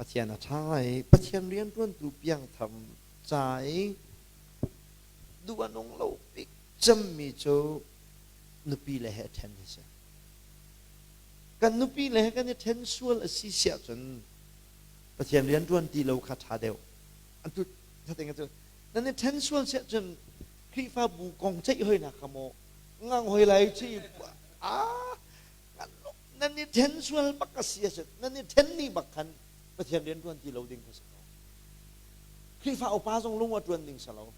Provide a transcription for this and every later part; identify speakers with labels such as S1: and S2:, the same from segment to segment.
S1: Pathian a ṭha i Pathian rianṭuantu piangthar ca i duh a nung lo bik cemmi cu nupi le he ṭhen hi si. Kan nupi le he kan i ṭhen sual a si siah cun Pathian rianṭuan ti lo kha ṭha deuh. Atu nan i ṭhen sual siah cun Khrihfabu kong ceih hoinak kha maw ngang hoi lai ci ah nan i ṭhen sual bak a si ahcun nan i ṭhen ni bak khan Pathian rian ṭuan ti lo ding kha si ko. Khrihfa upa zong lung a ṭuan ding si lo.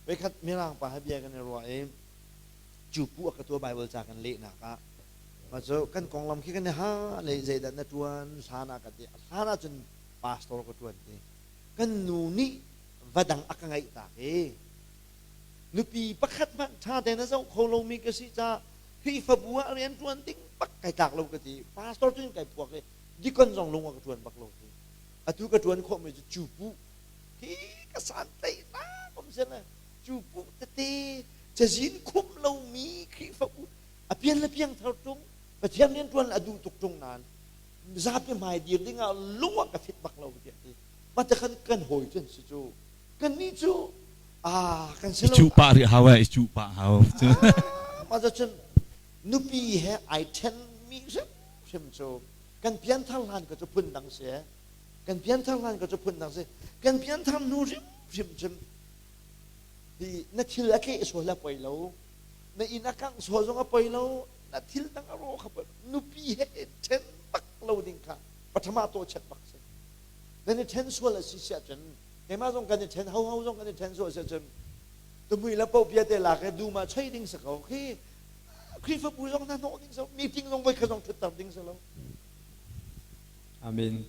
S1: Voikhat Mirang pa he bia kan i ruah i cu pu a ka tua Bible ca kan lehnak ah mah cu kan konglam khi kan i ha le zeidah na ṭuan hlan ah ka ti hlan ah cun pastor ka ṭuan ti kan nu nih va dang a ka ngaih tak i nupi pakhat hmanh ṭha tein a zoh kho lomi ka si caah Khrihfabu ah rian ṭuan ding bak kai tlak lo ka ti. Pastor cun kai phuak i deacon zong lung a ka ṭuan bak lo ti. Atu ka ṭuan khawhmi cu cupu hi ka santlaihnak um si le cupu tete cazin khumh lomi Khrihfabu a pian le piang thar ṭung Pathian rian ṭuan a duh tuk ṭung nain zapi hmai dir ding ah lung ah ka fit bak lo tiah ti. Mah te khan kan hawi cun si cu. Kannih cu ah kan si
S2: I
S1: lo
S2: cuh pah rih hau eh, i cuh pah hau.
S1: Mah cun nupi he ai ṭhenmi hrimhrim cu kan pianthar hlan ka cu phun dang si kan pianthar hlan ka cu phun dang si kan pianthar hnu hrimhrim cun hi na thil a tleh sual a poi lo na inn a kangh sual zong a poi lo na thil dang a rawh kha poi nupi he ṭhen bak lo ding kha pathama to chet bak si nan i ṭhen sual a si siah cun keimah zong kan i ṭhen ho ho zong kan i ṭhen sual si cun tumui le pohpia te lak i dum ah choi ding si ko khi Khrihfabu zong hna hnawh ding si meeting zong voi khat zong ṭhutter ding si lo.
S3: Amen.